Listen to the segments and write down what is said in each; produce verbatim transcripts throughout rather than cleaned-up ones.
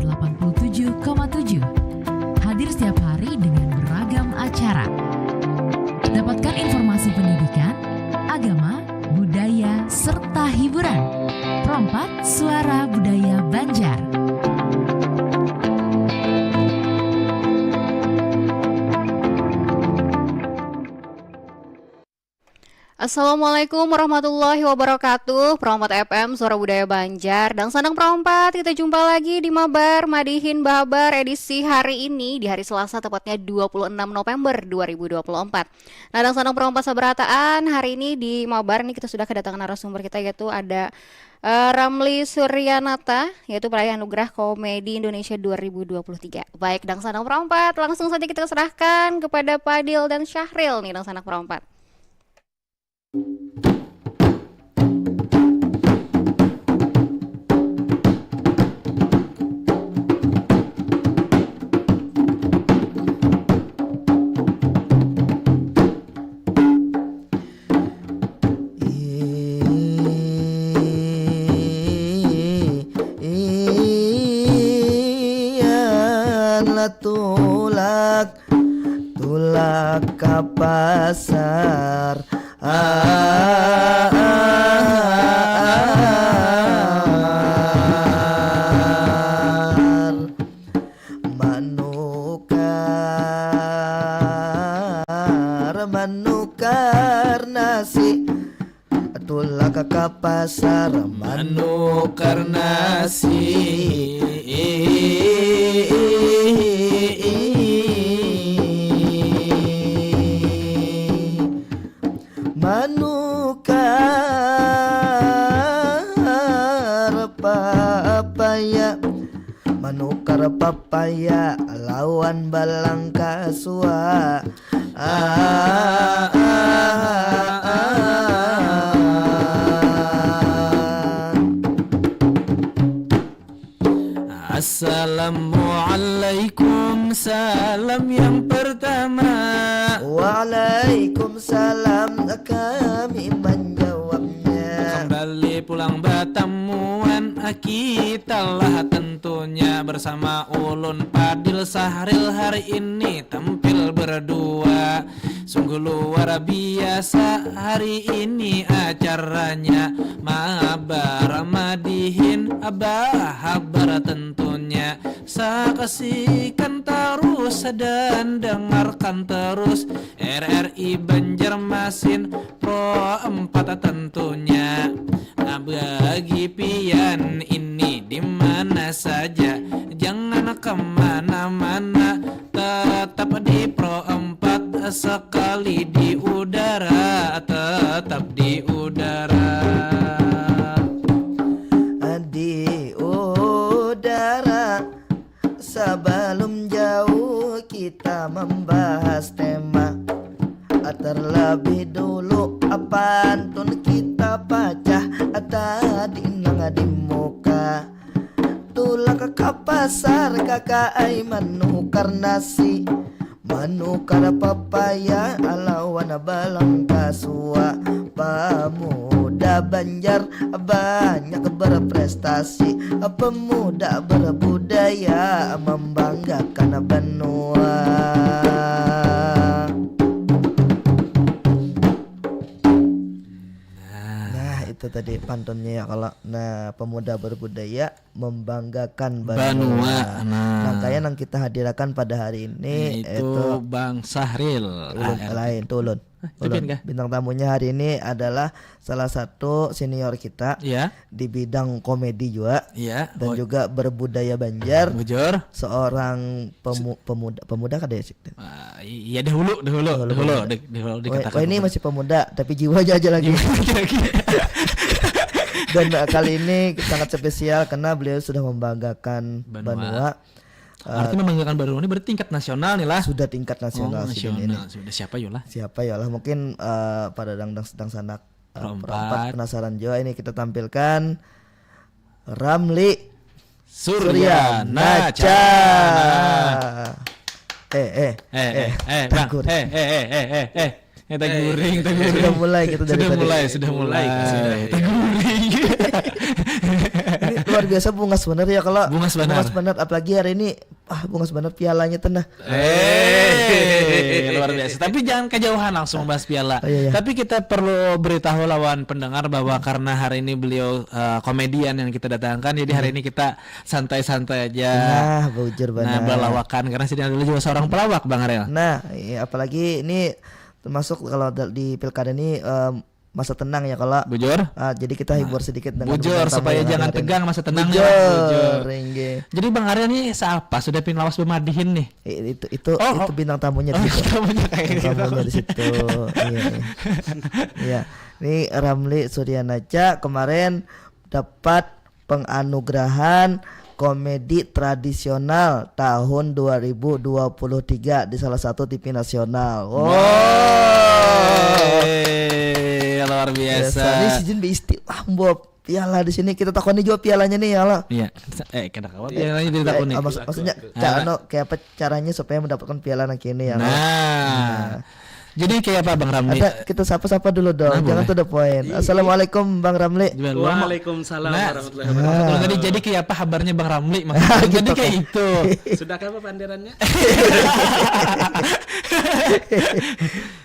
delapan puluh tujuh koma tujuh. Hadir setiap hari dengan beragam acara. Dapatkan informasi pendidikan, agama, budaya, serta hiburan. Pro empat, Suara Budaya Banjar. Assalamualaikum warahmatullahi wabarakatuh. Pro empat F M, Suara Budaya Banjar. Dangsanak Pro empat, kita jumpa lagi di Mabar Madihin Bahabar edisi hari ini, di hari Selasa, tepatnya dua puluh enam November dua ribu dua puluh empat. Nah, dangsanak Pro empat sabarataan, hari ini di Mabar nih kita sudah kedatangan narasumber kita, yaitu ada eh, Ramli Suryanata, yaitu peraih anugerah komedi Indonesia dua ribu dua puluh tiga. Baik, dangsanak Pro empat, langsung saja kita serahkan kepada Fadil dan Syahril nih, dangsanak Pro empat. Iyan lah tulak, tulak ka pasar. Ah, ah, ah, ah, ah. Manukar, manukar nasi. Tulak ka pasar, manukar nasi. Manukar papaya, manukar papaya lawan balangkasua. Ah, ah, ah, ah. Assalamualaikum, salam yang pertama. Waalaikumsalam, kami menjawabnya. Kembali pulang batamuan, kita lah tentunya bersama ulun Padil Sahril hari ini tampil berdua. Sungguh luar biasa hari ini acaranya. Mabar madihin, bahabar tentunya. Saksikan terus dan dengarkan terus R R I Banjarmasin Pro empat tentunya. Nah, bagi pian ini di mana saja, jangan kemana-mana, tetap di Pro empat, sekali di udara, tetap di udara. Di udara. Sabalum jauh kita membahas tema, terlebih dulu pantun kita pacah tadi nang di muka. Tulak ka pasar, kaka ai, manukar nasi, manukar papaya lawan balangkasua. Pemuda Banjar banyak berprestasi, pemuda berbudaya membanggakan banua. Nah, itu tadi pantunnya ya, kalau, nah, pemuda berbudaya membanggakan banua. Banua, nah. Nang kaya nang kita hadirakan pada hari ini, yaitu Bang Sahril. Ulun, ah, lain, tu ulun. Hah, itu ulun. Pian kah? Bintang tamunya hari ini adalah salah satu senior kita, iya, di bidang komedi jua, iya, dan, oh, juga berbudaya Banjar. Bujur. Seorang pemu-, pemuda, pemuda kada ya, Cik? Ah, i-, iya, dahulu, dahulu, dahulu, dahulu, pemuda. Dek-, dahulu. Oh, dikatakan oh, ini pemuda, masih pemuda, tapi jiwanya aja lagi. Jiwanya aja lagi. Dan, eh, kali ini sangat spesial karena beliau sudah membanggakan banua. Banua. Arti, eh, membanggakan banua ini berarti tingkat nasional nih lah. Sudah tingkat nasional. Oh, sudah nasional, ini. Sudah. Siapa yo lah? Siapa yo lah? Mungkin, eh, pada dang-, dang-, dangsanak, eh, Pro empat. Pro empat penasaran jua. Ini kita tampilkan Ramli Surya Surya Naca. Naca. Eh, eh, eh, eh, eh, Bang. Tangkur. Eh, eh, eh, eh, eh, eh. Eh, taguring, eh, taguring. Sudah mulai kita dari tadi. Sudah mulai, sudah mulai. Mulai, sudah, ya. Taguring. Ini Luar biasa bungas bener ya kalau Bungas bener. Bungas bener, apalagi hari ini, ah, bungas bener pialanya tuh nah. Eh, luar biasa. Tapi jangan kejauhan langsung membahas piala. Oh, iya, iya. Tapi kita perlu beritahu lawan pendengar bahwa karena hari ini beliau eh, komedian yang kita datangkan, jadi hari ini kita santai-santai aja. Nah, bujur benar. Nah, berlawakan karena sidin adalah juga seorang pelawak, Bang Arel. Nah, iya, apalagi ini termasuk kalau da- di pilkada ini em, masa tenang ya kalau Bujur? Ah, jadi kita hibur sedikit dengan Bujur bintang tamu supaya yang ada jangan hari ini. Tegang, masa tenang ya, Bujur, bujur. Inggih. Jadi Bang Arel nih siapa sudah pin lawas bemadih nih? I- Itu itu Oh, itu oh. Bintang tamunya Oh, di situ. Bintang tamunya kayak Bintang gitu. Tamunya di situ. Iya, iya. Iya. Ini Ramli Suryanaca kemarin dapat penganugerahan komedi tradisional tahun dua ribu dua puluh tiga di salah satu T V nasional. Wow. Eh, luar biasa. Biasa. Ini sidin beistilah membawa piala di sini. Kita takoni juga pialanya nih ya lah. Iya, eh kada kawa pialanya ditakoni. Ah, maksud- maksudnya cara no, kayak apa caranya supaya mendapatkan piala nang kini ya lah. Nah. Jadi kayak apa Bang Ramli? Ada kita sapa-sapa dulu dong. Nah, Jangan boleh. to the point. Assalamualaikum Bang Ramli. Belum. Waalaikumsalam Nah, warahmatullahi wabarakatuh. Kalau tadi jadi kayak apa kabarnya Bang Ramli maksudnya? Tadi kayak itu. Sudah apa panderannya?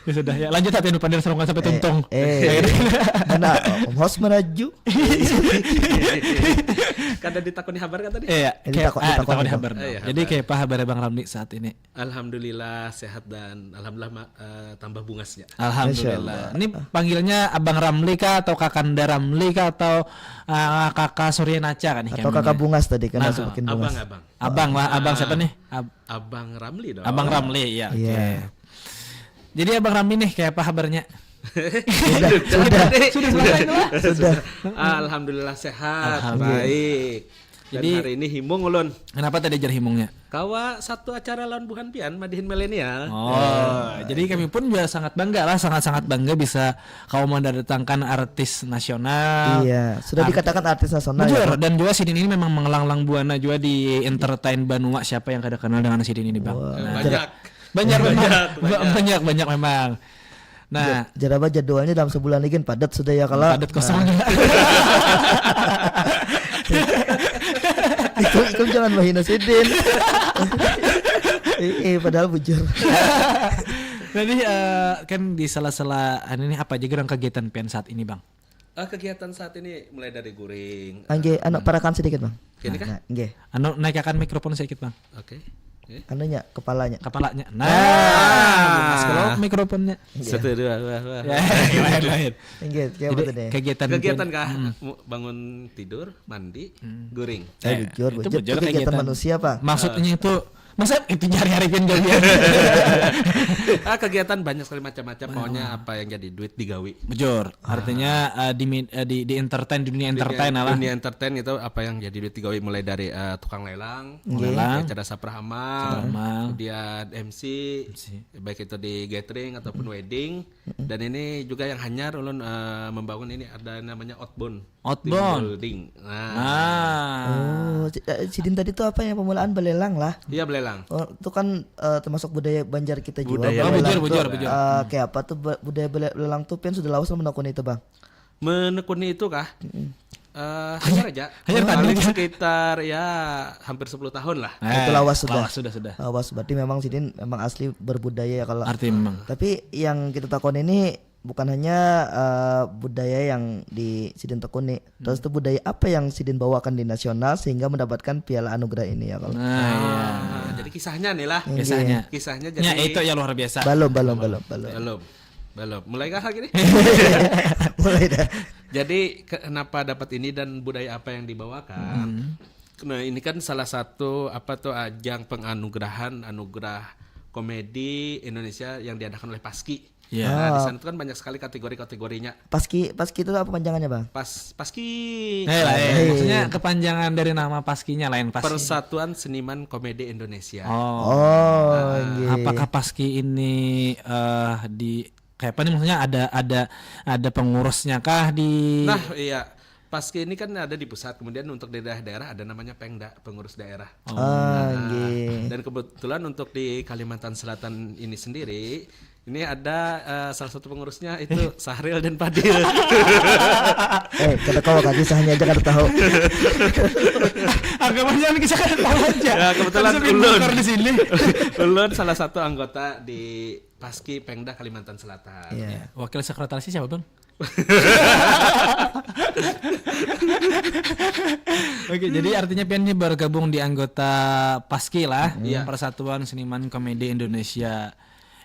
Ya sudah ya, lanjut tapi anu pandir sarungan sampai tuntung. Eh, mana Om Hos meraju? Kada ditakoni habar kan tadi? Iya, Jadi kayak takut- ah, ditakoni takoni habar. habar. Iya, Jadi habar. Kayak apa habarnya Bang Ramli saat ini? Alhamdulillah sehat dan alhamdulillah ma- eh, tambah bungasnya. Alhamdulillah. Masya Allah. Ini panggilnya Abang Ramli kah atau Kakanda Ramli kah atau ah, Kakak Suryanaca kan nih Atau kayaknya? Kakak Bungas tadi kan Nah, masuk bikin Abang, Bungas. abang. Abang lah, abang Ah. Siapa nih? Ab- Abang Ramli dong. Abang Ramli, ya. Oke. Iya. Jadi Abang Ramli nih kayak apa kabarnya? Sudah, sudah, Sudah selesai itu lah. Sudah. Alhamdulillah sehat, Alhamdulillah. Baik. Dan Jadi- hari ini himung ulun. Kenapa tadi jar himungnya? Kawa satu acara lawan buhan pian madihin milenial. Oh, jadi kami pun juga sangat bangga lah, sangat-sangat bangga bisa kamu mendatangkan artis nasional. Iya, sudah Artis- dikatakan artis nasional Bujur, ya. Pak? Dan juga sidin ini memang melanglang buana juga di entertain banua, siapa yang kada kenal dengan sidin ini bang. Wah, Nah, Banyak. Banyak memang. Banyak, Ba- banyak. banyak banyak memang. Nah, Jaraba jadwalnya dalam sebulan lagi padat sudah ya kalau. Padat kosong. Ikam, ikam jangan mahina sidin. Eh, eh, padahal bujur. Jadi eh, kan di sela-sela ini nih apa aja gerang kegiatan pian saat ini bang? Ah, kegiatan saat ini mulai dari guring. Angge, anu parakan sedikit bang. Gini kah? Nah, nggih. Anu naikakan mikrofon sedikit bang. Oke. Oke. Anunya kepalanya. Kepalanya. Nah, mas kalau mikrofonnya. Satu dua dua dua. Ya, lain lain. Nggih, kayak apa Jadi tadi? kegiatan Kegiatan kah? Hmm. Mu- Bangun tidur, mandi, guring. Eh, bujur, Itu bujur. bujur Itu kegiatan kegiatan. Manusia pak. Maksudnya itu masa itu jari-jari kan gawian. Ah, kegiatan banyak sekali macam-macam. Pokoknya apa yang jadi duit digawi. Bujur. Artinya eh, di, mid- eh, di di entertain di dunia entertain lah. Dunia entertain itu apa yang jadi duit digawi mulai dari eh, tukang lelang, Lelang. acara saprah amal, Saprah amal. Kemudian M C, baik itu di gathering ataupun wedding. Dan ini juga yang hanyar ulun eh, membangun ini ada namanya outbound. Outbound. Building. Nah, Nah. Oh, si- eh, sidin tadi tuh apa yang pemulaan belelang lah. Iya belelang. Oh, itu kan eh, termasuk budaya Banjar kita juga. Budaya. Oh, Belelang bujur, tuh, bujur, bujur. Eh, kayak apa tuh be- budaya belelang tuh pian sudah lawas lah menekuni itu bang. Menekuni itu kah? Eh, hanyar aja. Hanyar Paling tadi. Sekitar ya hampir sepuluh tahun lah. Itu lawas sudah. Lawas sudah sudah. Lawas berarti memang sidin memang asli berbudaya ya kalau. Arti memang. Tapi yang kita takon ini bukan hanya eh, budaya yang di sidin tekuni, terus itu budaya apa yang sidin bawakan di nasional sehingga mendapatkan piala anugerah ini ya kalau. Nah, iya. Ah, jadi kisahnya nih lah. Biasanya. Kisahnya Ya jadi itu ya luar biasa. Belum, belum, belum, belum. Belum. Belum. Mulai kah lagi nih? Mulai dah. Jadi kenapa dapat ini dan budaya apa yang dibawakan? Nah, ini kan salah satu apa tuh ajang penganugerahan anugerah komedi Indonesia yang diadakan oleh Paski. Iya. Nah, di Ah. sana tuh kan banyak sekali kategori-kategorinya. Paski, paski itu apa panjangannya bang? Pas Paski. Eh, lah, eh, Hei. maksudnya kepanjangan dari nama Paskinya lain Paski. Persatuan Seniman Komedi Indonesia. Oh. Oh, iya. Apakah Paski ini eh, di kayak apa nih maksudnya ada ada ada pengurusnya kah di Nah, iya. Paski ini kan ada di pusat, kemudian untuk di daerah-daerah ada namanya Pengda, pengurus daerah. Ah, nggih. Dan kebetulan untuk di Kalimantan Selatan ini sendiri, ini ada eh, salah satu pengurusnya itu Sahril dan Padil. Eh, kada kawa kaki sahnya aja kada tahu. Anggapannya ini kisah kada tahu aja. Ya, kebetulan Kan sambil ulun. Bongkar di sini. Ulun salah satu anggota di Paski Pengda Kalimantan Selatan. Iya. Wakil sekretarisnya siapa, Bang? Oke, jadi artinya pian ini bergabung di anggota Paski lah, Iya. Persatuan Seniman Komedi Indonesia.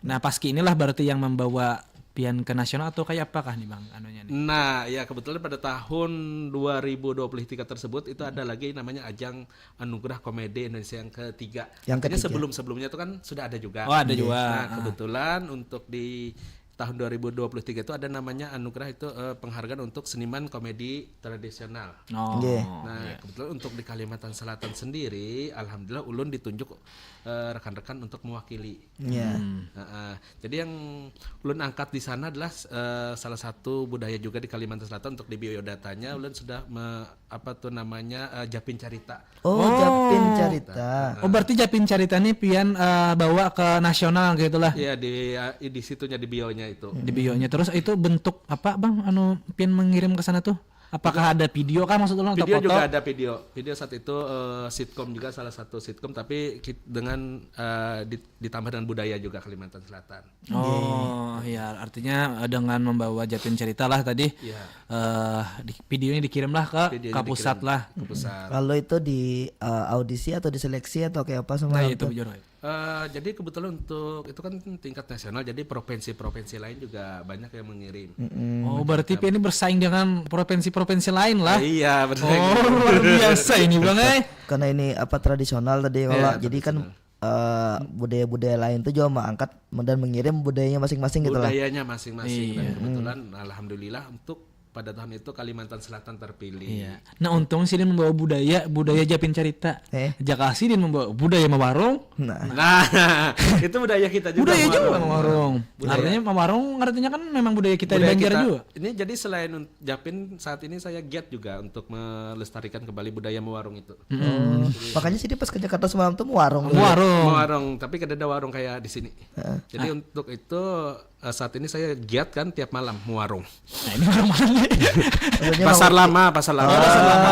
Nah, Paski inilah berarti yang membawa pian ke nasional atau kayak apakah nih, Bang, anunya nih? Nah, ya kebetulan pada tahun dua ribu dua puluh tiga tersebut itu ada lagi namanya ajang Anugerah Komedi Indonesia yang ketiga. Yang Artinya ketiga. sebelum-sebelumnya itu kan sudah ada juga. Oh, ada juga. Nah, Ah. kebetulan untuk di tahun dua ribu dua puluh tiga itu ada namanya anugerah itu eh, penghargaan untuk seniman komedi tradisional. Oh. Nggih. Nah, kebetulan untuk di Kalimantan Selatan sendiri, alhamdulillah ulun ditunjuk eh, rekan-rekan untuk mewakili. Iya. Heeh. Jadi yang ulun angkat di sana adalah eh, salah satu budaya juga di Kalimantan Selatan untuk di biodatanya ulun sudah me- apa tuh namanya eh, Japin Carita. Oh, Japin Carita. Oh, berarti Japin Carita nih pian eh, bawa ke nasional gitu lah. Iya di eh, di situnya di bionya itu. Di bionya. Terus itu bentuk apa, Bang, anu pian mengirim ke sana tuh? Apakah ada video kah maksud ulun atau Video foto? Juga ada video. Video saat itu eh, sitkom juga salah satu sitkom tapi kit- dengan eh, di- ditambah dengan budaya juga Kalimantan Selatan. Oh, ya, artinya eh, dengan membawa Japin Carita lah tadi, Iya. eh di, videonya dikirimlah ke Videonya ke pusat dikirim lah. Ke pusat. Kalau itu di eh, audisi atau diseleksi atau kayak apa sama Nah, orang itu tuh? bujur. Eh, jadi kebetulan untuk itu kan tingkat nasional, jadi provinsi-provinsi lain juga banyak yang mengirim. Oh, berarti pian ini bersaing dengan provinsi-provinsi lain lah. Iya, betul. Oh, luar biasa ini, Bang, eh. Karena ini apa tradisional tadi kalau Iya, jadi kan eh, budaya-budaya lain tuh juga mengangkat dan mengirim budayanya masing-masing gitu lah. Budayanya masing-masing dan Iya. kebetulan alhamdulillah untuk pada tahun itu Kalimantan Selatan terpilih. Iya. Nah, untung sidin membawa budaya, budaya Japin Carita. Eh. Jaka sidin membawa budaya mawarung. Nah, Nah, itu budaya kita juga. Budaya juga Mawarung. mawarung. Budaya. Artinya mawarung artinya kan memang budaya kita di Budaya Banjar kita- juga. Ini jadi selain un- Japin saat ini saya giat juga untuk melestarikan kembali budaya mawarung itu. makanya sih dia pas ke Jakarta semalam tuh warung. Mawarung. Mawarung, tapi kada ada warung kayak di sini. Jadi untuk itu eh, saat ini saya giat kan tiap malam mawarung. Nah, ini warung mana nih? Maksudnya Pasar mau- Lama, Pasar Lama.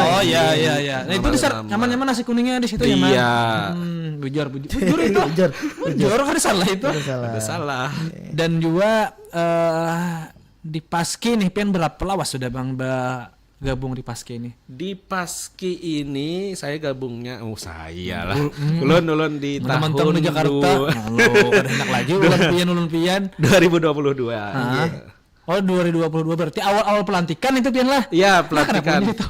Oh, iya, iya, iya. Nah, itu di Pasar sana Lama. nyaman-nyaman nasi kuningnya di situ ya, Man? Iya. Hmm, bujur, bujur. Bujur itu. Bujur, Bujur, kada salah itu. Tidak salah. Ada salah. Dan juga eh di Paski nih, pian berapa lawas sudah, Bang, bergabung di Paski ini? Di Paski ini saya gabungnya, oh saya lah. Ulun ulun di Mentang-mentang tahun di Jakarta. du- Ya Allah, kada enak lagi ulun pian, ulun pian. dua ribu dua puluh dua. Hah? Oh, dua ribu dua puluh dua berarti awal-awal pelantikan itu pian lah. Iya, Nah, kenapa pelantikan. ini tuh?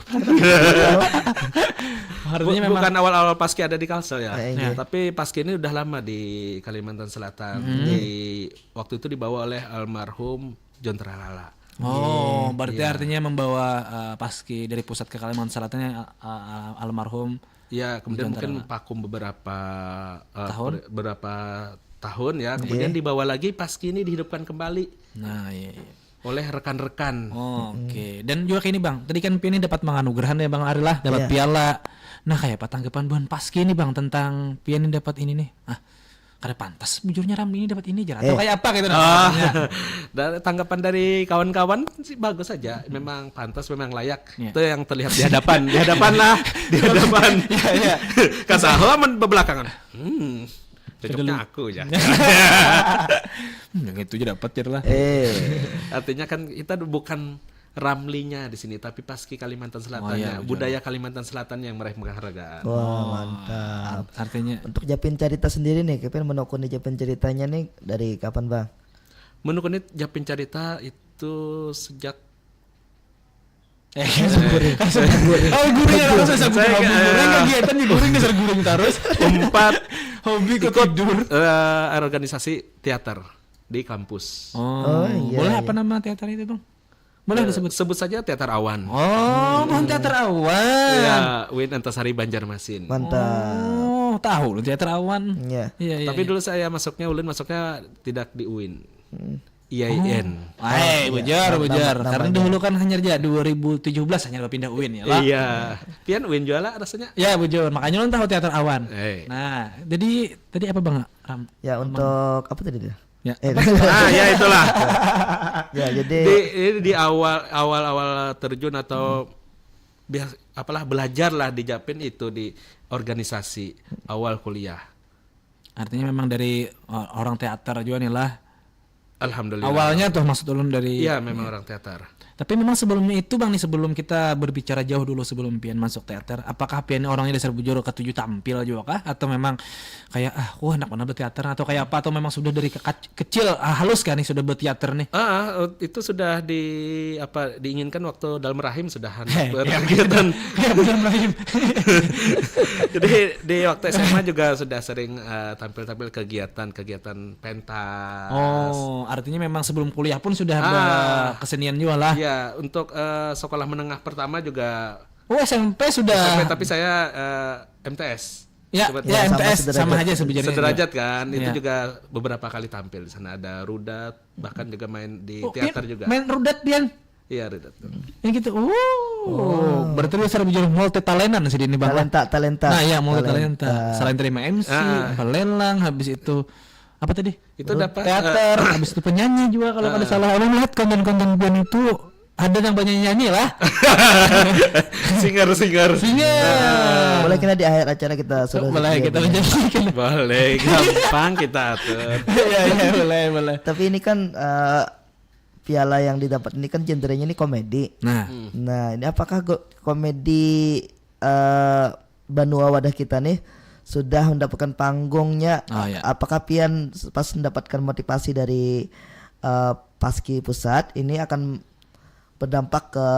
Artinya Bu- memang Bukan awal-awal Paski ada di Kalsel ya. Eh, iya. Tapi Paski ini udah lama di Kalimantan Selatan. Di waktu itu dibawa oleh almarhum John Tralala. Oh, berarti artinya membawa eh, Paski dari pusat ke Kalimantan Selatan yang eh, eh, almarhum. Ya, kemudian John mungkin Tralala. vakum beberapa eh, Tahun? ber- beberapa tahun ya. Kemudian dibawa lagi Paski ini dihidupkan kembali Nah, iya, iya. Oleh rekan-rekan. Oh, oke. Dan juga kayak ini, Bang. Tadi kan pian ini dapat menganugerahkan ya, Bang Ari lah, dapat Iya. piala. Nah, kayak apa tanggapan buhan Paski nih, Bang, tentang pian ini dapat ini nih? Ah, kada pantas bujurnya Ramli ini dapat ini jar. Atau Eh. Kayak apa gitu Ah, nah? dan tanggapan dari kawan-kawan sih bagus saja. Memang pantas, memang layak. Iya. Itu yang terlihat di hadapan, di hadapan lah, di hadapan. Iya, iya. Kasaho amun bebelakangan. Hmm. Cocoknya aku ya. Hmm, yang itu aja dapat jar lah. Eh, Artinya kan kita bukan Ramlinya di sini, tapi Paski Kalimantan Selatan Oh, iya, betul. Budaya Kalimantan Selatan yang meraih penghargaan. Wah, mantap. Artinya Untuk Japin Carita sendiri nih, Kevin menekuni Japin Caritanya nih dari kapan, Bang? Menekuni Japin Carita itu sejak eh Guring. oh, guring ya, langsung saya Saya hobi ke- guring, kegiatan di guring dasar guring terus. Empat Hobi kok ikut tidur. eh, organisasi teater di kampus. Oh, Oh, iya, boleh iya. Apa nama teater itu, Bang? Boleh disebut. Sebut saja Teater Awan. Oh, bukan teater Awan. Ya, Win Antasari Banjarmasin. Mantap. Oh, tahu lu teater Awan. Iya. Iya, iya. Tapi Iya. Dulu saya masuknya, ulun masuknya tidak di uin. Hmm. I A I N. Oh, eh, bujur, nam- bujur. nama- Karena namanya. Dahulu kan hanyar ja dua ribu tujuh belas hanyar bapindah U I N ya lah. Iya. Pian U I N jua lah rasanya. Ya bujur, makanya ulun tahu teater awan. Eh. Nah, jadi tadi apa bang? Ram? Ya, untuk apa tadi dia? Ya. Eh, Ah, ya itulah. Ya, jadi Di, ini di awal awal awal terjun atau bias, apalah, belajar lah di Japin itu di organisasi awal kuliah. Artinya memang dari uh, orang teater juga nih lah. Alhamdulillah. Awalnya tuh maksud ulun dari. Iya, memang orang teater. Tapi memang sebelumnya itu bang nih, sebelum kita berbicara jauh dulu sebelum pian masuk teater, apakah pian ini orangnya dasar bujur ketuju tampil juga kah? Atau memang kayak ah, wah, anak mana berteater atau kayak apa? Atau memang sudah dari kekac- kecil ah, halus kan nih sudah berteater nih? Ah, itu sudah di apa diinginkan waktu dalam rahim sudahan Hei, buat iya. kegiatan. Ya benar Ibrahim. Jadi di waktu S M A juga sudah sering eh, tampil-tampil kegiatan-kegiatan pentas. Oh, artinya memang sebelum kuliah pun sudah Ah. kesenian juga lah. Ya, untuk eh, sekolah menengah pertama juga Oh, S M P sudah. S M P, tapi saya eh, M T S. Ya, Kebetulan. ya, Sama M T S sama, sederajat. aja sebenarnya. Sederajat kan, itu Ya. juga beberapa kali tampil di sana, ada Rudat, bahkan juga main di Oh, teater pian juga. Main Rudat pian. Iya, Rudat. Yang gitu. Oh, berarti dasar bujur multi talentan sih ini bang. Talenta, talenta. Nah, ya multi talenta. Talenta. Selain terima M C, Ah. melelang, habis itu apa tadi? Itu dapat Teater, habis itu penyanyi juga kalau nggak salah. Aku melihat konten-konten pian itu ada yang banyak nyanyi lah. Singer, singer. Iya. Boleh kena di akhir acara kita sudah Boleh dia kita punya. menyanyikan. Boleh, gampang kita atur. Iya, iya, boleh, boleh. Tapi ini kan eh, piala yang didapat ini kan genrenya ini komedi. Nah, Nah, ini apakah go- komedi eh, Banua Wadah kita nih sudah mendapatkan panggungnya? Oh, ya. Apakah pian pas mendapatkan motivasi dari eh, Paski Pusat ini akan berdampak ke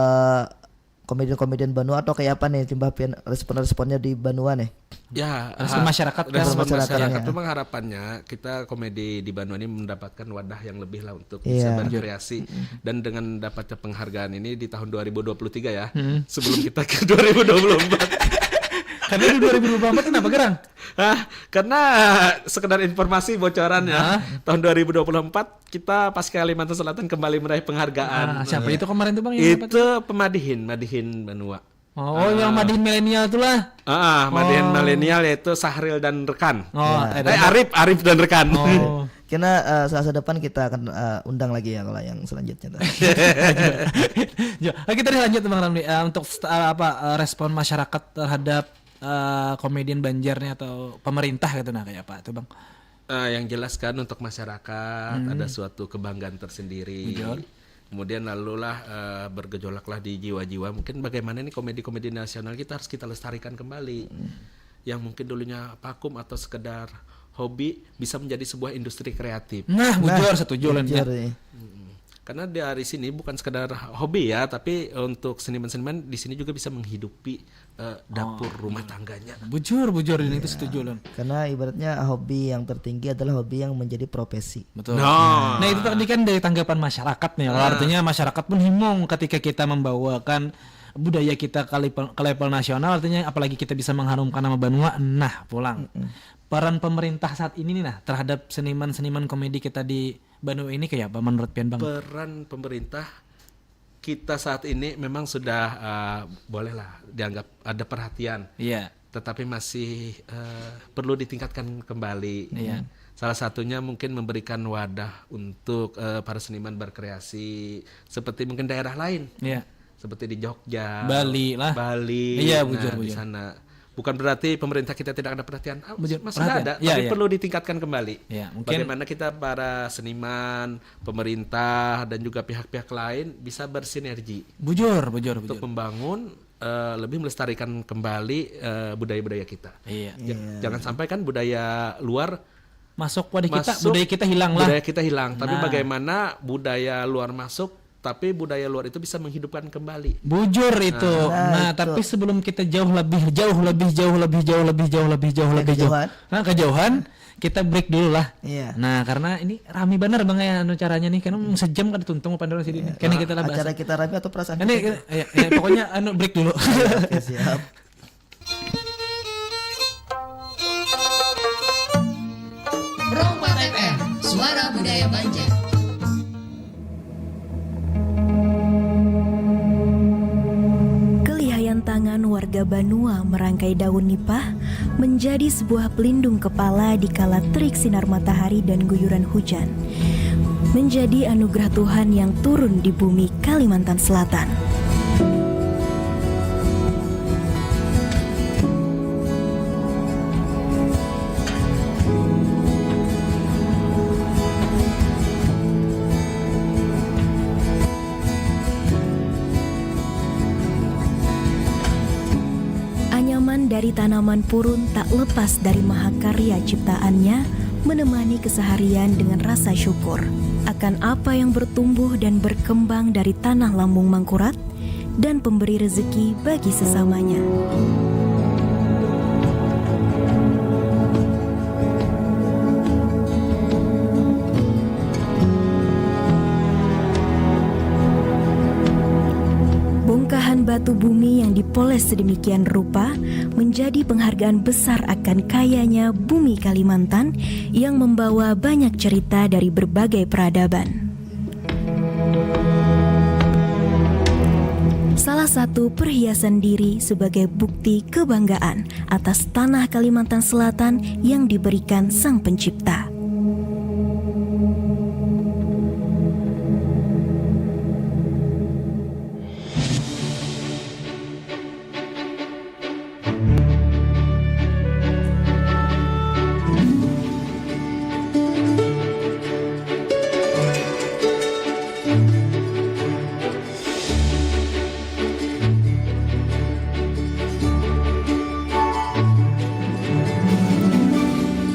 komedian-komedian Banua atau kayak apa nih, limbah pian respon-responnya di Banua nih? Ya, Respon ha- masyarakat kan? Respon Masyarakat, masyarakat ya. Memang harapannya kita komedi di Banua ini mendapatkan wadah yang lebih lah untuk Iya. bisa berkreasi. Dan dengan dapatnya penghargaan ini di tahun dua ribu dua puluh tiga ya, Hmm. sebelum kita ke dua ribu dua puluh empat. Karena di dua ribu dua puluh empat kenapa gerang? Hah? Karena sekedar informasi bocoran ya, tahun dua ribu dua puluh empat kita pas Kalimantan Selatan kembali meraih penghargaan. Ah, siapa itu kemarin tuh bang yang dapat? Itu pemadihin, madihin Banua. Oh, yang madihin milenial itulah. Ah, madihin Oh. milenial yaitu Sahril dan rekan. Oh, Ya. eh, Eh, Arif, Arif dan rekan. Oh. Karena eh, Selasa depan kita akan eh, undang lagi ya kalau yang selanjutnya tuh. Ya, oke, tadi lanjut Bang Ramli. Eh, untuk st- eh, apa eh, respon masyarakat terhadap eh, komedian Banjar nih atau pemerintah gitu nah kayak apa tuh Bang? Eh, yang jelas kan untuk masyarakat ada suatu kebanggaan tersendiri. Bujur. Kemudian lalulah eh, bergejolaklah di jiwa-jiwa. Mungkin bagaimana nih komedi-komedi nasional kita harus kita lestarikan kembali. Yang mungkin dulunya vakum atau sekedar hobi bisa menjadi sebuah industri kreatif. Nah, bujur setuju Len ya. Jujur nih. Karena dari sini bukan sekedar hobi ya, tapi untuk seniman-seniman di sini juga bisa menghidupi eh, dapur rumah tangganya. Bujur, bujur ini itu setuju Len. Karena ibaratnya hobi yang tertinggi adalah hobi yang menjadi profesi. Betul. Nah. Nah, itu tadi kan dari tanggapan masyarakat nih. Kalau artinya masyarakat pun himung ketika kita membawakan budaya kita ke level, ke level nasional, artinya apalagi kita bisa mengharumkan nama Banua, nah pulang. Peran pemerintah saat ini nih nah terhadap seniman-seniman komedi kita di Banua ini kayak apa menurut pian Bang? Peran pemerintah kita saat ini memang sudah eh, bolehlah dianggap ada perhatian, Iya. tetapi masih eh, perlu ditingkatkan kembali. Iya. Salah satunya mungkin memberikan wadah untuk eh, para seniman berkreasi seperti mungkin daerah lain. Iya. Seperti di Jogja, Bali lah. Bali, Iya, nah, bujur, di bujur. sana. Bukan berarti pemerintah kita tidak ada perhatian. Ah, Bujur, masih sudah perhatian. ada, Iya, tapi iya. perlu ditingkatkan kembali. Iya, mungkin Bagaimana kita para seniman, pemerintah dan juga pihak-pihak lain bisa bersinergi bujur, bujur, untuk bujur. Membangun eh, lebih melestarikan kembali eh, budaya-budaya kita. Iya. Ja- Jangan sampai kan budaya luar Masuk wadah kita, masuk, budaya kita hilang lah. Budaya kita hilang. Tapi Nah. Bagaimana budaya luar masuk, tapi budaya luar itu bisa menghidupkan kembali. Bujur itu. Nah, Nah, itu. Tapi sebelum kita jauh lebih jauh lebih jauh lebih jauh lebih jauh lebih jauh lebih jauh. Kejauhan. Nah, kejauhan kita break dulu lah. Iya. Nah, karena ini rame bener Bang ya anu caranya nih, karena sejam kada tuntung pandaran sini. Kena kita lah bahas. Acara kita rame atau perasaan Ini kita? ya, ya, pokoknya anu break dulu. Oke, siap. Pro empat F M, suara budaya Banjar. Banua merangkai daun nipah menjadi sebuah pelindung kepala di kala terik sinar matahari dan guyuran hujan. Menjadi anugerah Tuhan yang turun di bumi Kalimantan Selatan. Anyaman dari tanaman purun tak lepas dari mahakarya ciptaannya, menemani keseharian dengan rasa syukur akan apa yang bertumbuh dan berkembang dari tanah lambung Mangkurat dan pemberi rezeki bagi sesamanya. Bongkahan batu bumi yang dipoles sedemikian rupa menjadi penghargaan besar akan kayanya bumi Kalimantan yang membawa banyak cerita dari berbagai peradaban. Salah satu perhiasan diri sebagai bukti kebanggaan atas tanah Kalimantan Selatan yang diberikan Sang Pencipta.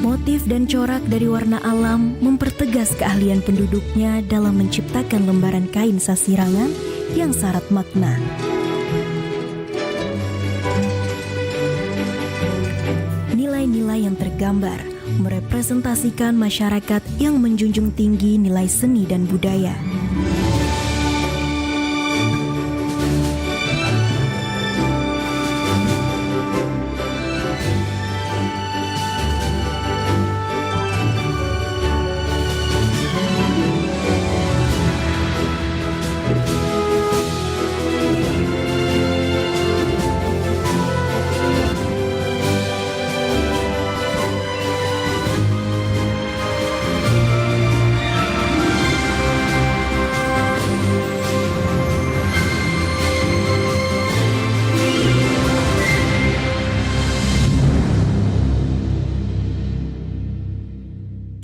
Motif dan corak dari warna alam mempertegas keahlian penduduknya dalam menciptakan lembaran kain sasirangan yang syarat makna. Nilai-nilai yang tergambar merepresentasikan masyarakat yang menjunjung tinggi nilai seni dan budaya.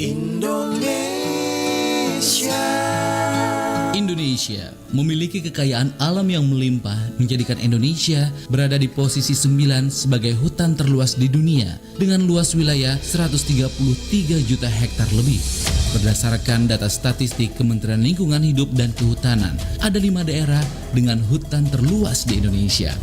Indonesia. Indonesia memiliki kekayaan alam yang melimpah, menjadikan Indonesia berada di posisi sembilan sebagai hutan terluas di dunia dengan luas wilayah seratus tiga puluh tiga juta hektar lebih. Berdasarkan data statistik Kementerian Lingkungan Hidup dan Kehutanan, ada lima daerah dengan hutan terluas di Indonesia.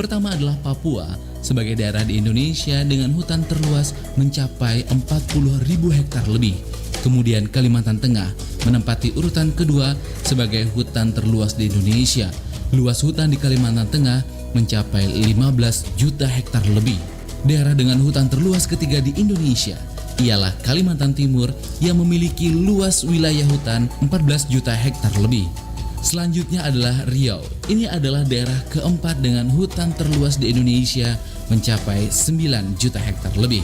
Pertama adalah Papua, sebagai daerah di Indonesia dengan hutan terluas mencapai empat puluh ribu hektar lebih. Kemudian Kalimantan Tengah menempati urutan kedua sebagai hutan terluas di Indonesia. Luas hutan di Kalimantan Tengah mencapai lima belas juta hektar lebih. Daerah dengan hutan terluas ketiga di Indonesia ialah Kalimantan Timur yang memiliki luas wilayah hutan empat belas juta hektar lebih. Selanjutnya adalah Riau. Ini adalah daerah keempat dengan hutan terluas di Indonesia, mencapai sembilan juta hektar lebih.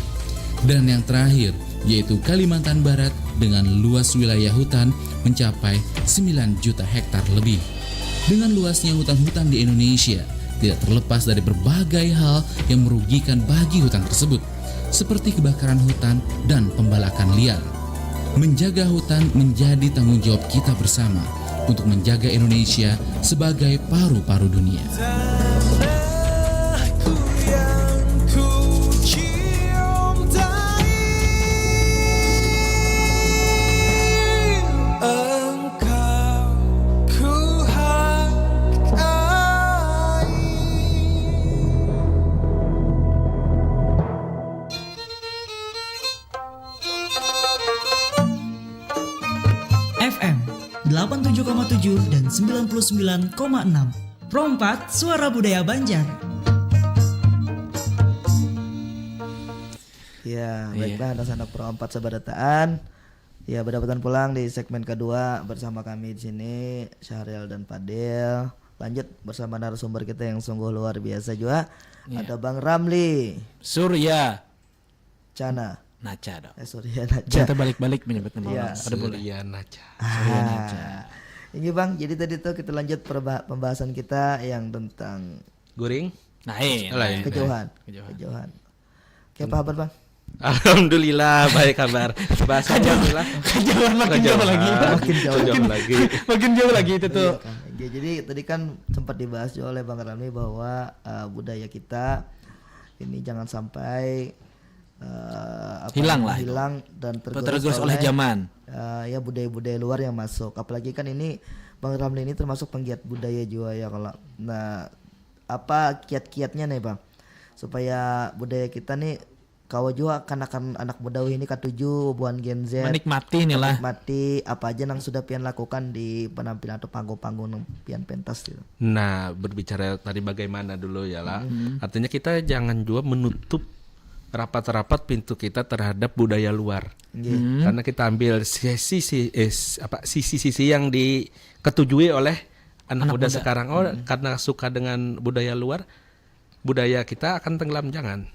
Dan yang terakhir, yaitu Kalimantan Barat dengan luas wilayah hutan mencapai sembilan juta hektar lebih. Dengan luasnya hutan-hutan di Indonesia, tidak terlepas dari berbagai hal yang merugikan bagi hutan tersebut, seperti kebakaran hutan dan pembalakan liar. Menjaga hutan menjadi tanggung jawab kita bersama untuk menjaga Indonesia sebagai paru-paru dunia. Tanahku yang ku cintai, engkau ku hargai. F M delapan tujuh koma tujuh dan sembilan puluh sembilan koma enam. Pro empat, Suara Budaya Banjar. Ya, iya. Baiklah, anak-anak Pro empat sabarataan. Ya, berdapatan pulang di segmen kedua bersama kami di sini, Syahril dan Fadil. Lanjut bersama narasumber kita yang sungguh luar biasa juga. Iya. Ada Bang Ramli. Surya. Cana. Naca dong. Eh, Surya Naca. Jangan terbalik-balik menyebut nama Iya. orang. Ada boleh. Surya Naca. Ah. Ini Bang, jadi tadi tuh kita lanjut perba- pembahasan kita yang tentang Guring. Nah, eh, Lain. nah, kejauhan. Kejauhan. Kejauhan. Oke, apa kabar Bang? Alhamdulillah, baik kabar. Bahasa alhamdulillah. Kejauhan makin jauh Kejauhan. Lagi. Makin jauh. Kejauhan lagi. Makin jauh lagi itu tuh. Iya, kan. Oke, jadi tadi kan sempat dibahas juga oleh Bang Ramli bahwa eh, budaya kita ini jangan sampai eh, apa Hilang namanya, lah itu. hilang dan tergerus, Tergerus oleh zaman. Eh, ya, budaya-budaya luar yang masuk. Apalagi kan ini Bang Ramli ini termasuk penggiat budaya juga ya kalau. Nah, apa kiat-kiatnya nih Bang supaya budaya kita nih kawa juga kanakan anak muda ini katuju buan Gen Z Menikmati nih lah. menikmati apa aja yang sudah pian lakukan di penampilan atau panggung-panggung yang pian pentas gitu. Nah, berbicara tadi bagaimana dulu ya lah. Hmm. Artinya kita jangan juga menutup rapat-rapat pintu kita terhadap budaya luar. Nggih. Hmm. Karena kita ambil sisi si- eh, s- apa sisi-sisi yang diketujui oleh anak, Anak muda, muda. Sekarang. Oh, karena suka dengan budaya luar, budaya kita akan tenggelam, jangan.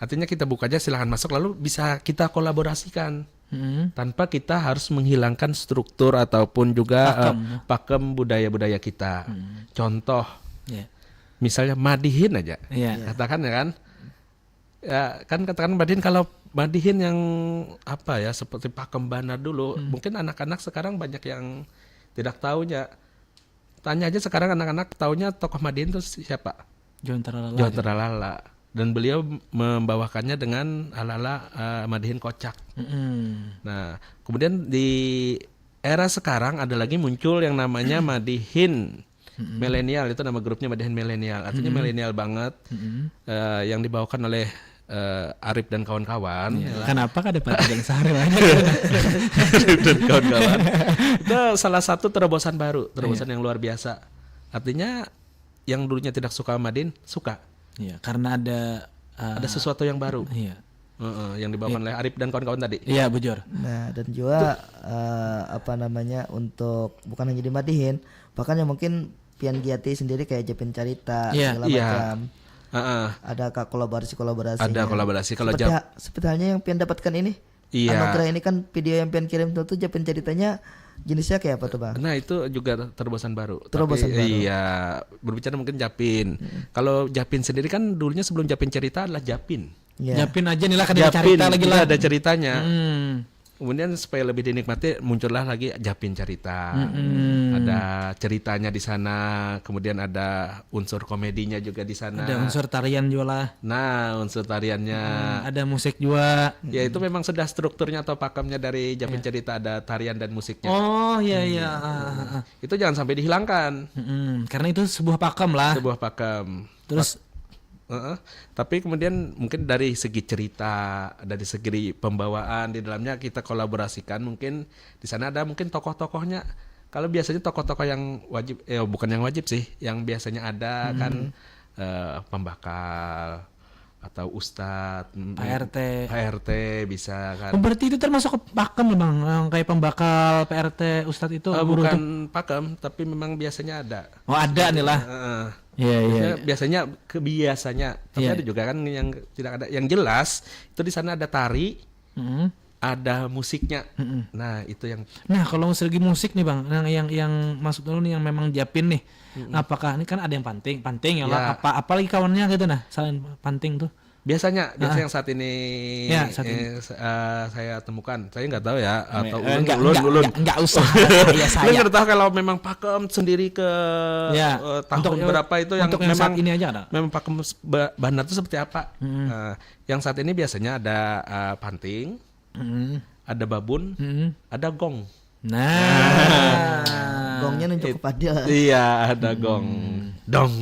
Artinya kita bukanya silahkan masuk, lalu bisa kita kolaborasikan Hmm. tanpa kita harus menghilangkan struktur ataupun juga eh, Pakem. Pakem budaya-budaya kita. Hmm. Contoh, Ya. misalnya madihin aja. Iya. Katakan ya kan. Ya, kan katakan madihin, kalau madihin yang apa ya, seperti pakem banar dulu, Hmm. mungkin anak-anak sekarang banyak yang tidak tahunya. Tanya aja sekarang anak-anak taunya tokoh madihin itu siapa? John Tralala. John Tralala. Dan beliau membawakannya dengan ala-ala eh, madihin kocak. Mm-mm. Nah, kemudian di era sekarang ada lagi muncul yang namanya madihin milenial, itu nama grupnya madihin milenial. Artinya milenial banget. Mm-mm. Eh, yang dibawakan oleh eh, Arif dan kawan-kawan. Ya, kenapa kada pakai yang sehari aja? Arif dan kawan-kawan. Itu salah satu terobosan baru, terobosan yang luar biasa. Artinya yang dulunya tidak suka madihin suka. Ya, karena ada uh, Ada sesuatu yang baru. Iya. Heeh, yang dibawakan oleh Arif dan kawan-kawan tadi. Iya, bujur. Nah, dan juga eh, apa namanya untuk bukan hanya di madihin, bahkan yang mungkin pian giati sendiri kayak Japin Carita Iya. segala Iya. macam. Heeh. Ada ka- kolaborasi-kolaborasi. Ada kolaborasi. Kalau seperti, Jap- ha- seperti halnya yang pian dapatkan ini. Iya. Anugerah ini kan video yang pian kirim tuh, tuh Japin Caritanya jenisnya kayak apa tuh Bang? Nah, itu juga terobosan baru. Terobosan Tapi, baru. Iya, berbicara mungkin Japin. Kalau Japin sendiri kan dulunya sebelum Japin Cerita adalah Japin. Ya. Japin aja nih lah, kada ada Japin, cerita lagi tidak lah. ada ceritanya. Hmm. Kemudian supaya lebih dinikmati, muncullah lagi Japin Cerita. Mm-mm. Ada ceritanya di sana, kemudian ada unsur komedinya juga di sana. Ada unsur tarian juga lah. Nah, unsur tariannya. Hmm, ada musik juga. Ya, itu memang sudah strukturnya atau pakemnya dari Japin Cerita, ada tarian dan musiknya. Oh, iya iya. Ah, ah, ah. Itu jangan sampai dihilangkan. Mm-mm. Karena itu sebuah pakem lah. Sebuah pakem. Terus Heeh. Tapi kemudian mungkin dari segi cerita, dari segi pembawaan di dalamnya kita kolaborasikan, mungkin di sana ada mungkin tokoh-tokohnya. Kalau biasanya tokoh-tokoh yang wajib, eh bukan yang wajib sih, yang biasanya ada kan eh, pembakal atau ustadz, mm, Pak R T. Pak R T bisa kan. Oh, berarti itu termasuk pakem, Bang, yang kayak pembakal, P R T, ustadz itu, Eh, guru bukan tuh. Pakem, tapi memang biasanya ada. Oh, ada nih lah. Heeh. Iya, iya. Biasanya, Iya. biasanya ke biasanya, tapi Iya. Ada juga kan yang tidak ada. Yang jelas itu di sana ada tari, Mm-mm. ada musiknya. Mm-mm. Nah, itu yang Nah, kalau segi musik nih, Bang, yang yang yang maksud lu nih yang memang Japin nih. Apakah ini kan ada yang panting, panting ya lah, Ya. apa apalagi kawannya gitu nah, selain panting tuh. Biasanya, biasa Ah. yang saat ini Ya, saat ini. eh, se- eh, saya temukan, saya nggak tahu ya, atau Eh, ulun, enggak, ulun, enggak, ulun. enggak, enggak usah. Iya, Ulun saya. nggak tahu kalau memang pakem sendiri ke Ya, eh, tahun untuk yang- berapa itu yang untuk yang memang saat ini aja ada. memang pakem se- ba- banar itu seperti apa. Hmm. Eh, yang saat ini biasanya ada eh, panting, Mm-mm. ada babun, Mm-mm. ada gong. Nah. Gongnya nunjuk ke Fadil. Iya, ada gong. Dong.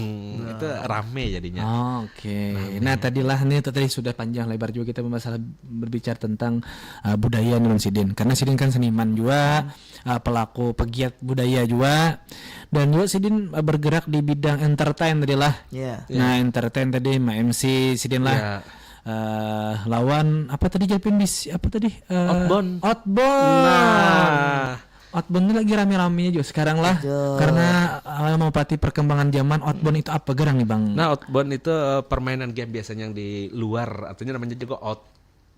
Itu rame jadinya. Oh, Oke. Nah, tadilah nih tadi sudah panjang lebar juga kita masalah berbicara tentang uh, budaya nih, Bang Sidin. Karena Sidin kan seniman juga, uh, pelaku pegiat budaya juga. Dan juga Sidin uh, bergerak di bidang entertain tadilah. Iya. Nah, entertain tadi, ma-M C Sidin lah. Iya. Eh, lawan apa tadi, Japin, bis apa tadi? Eh, Outbound. Outbound. Nah, Outbound ini lagi rame-ramenya juga sekarang lah. Betul. Karena uh, mengupati perkembangan zaman, outbound itu apa gerang nih, Bang? Nah, outbound itu eh, permainan game biasanya yang di luar, artinya namanya juga out.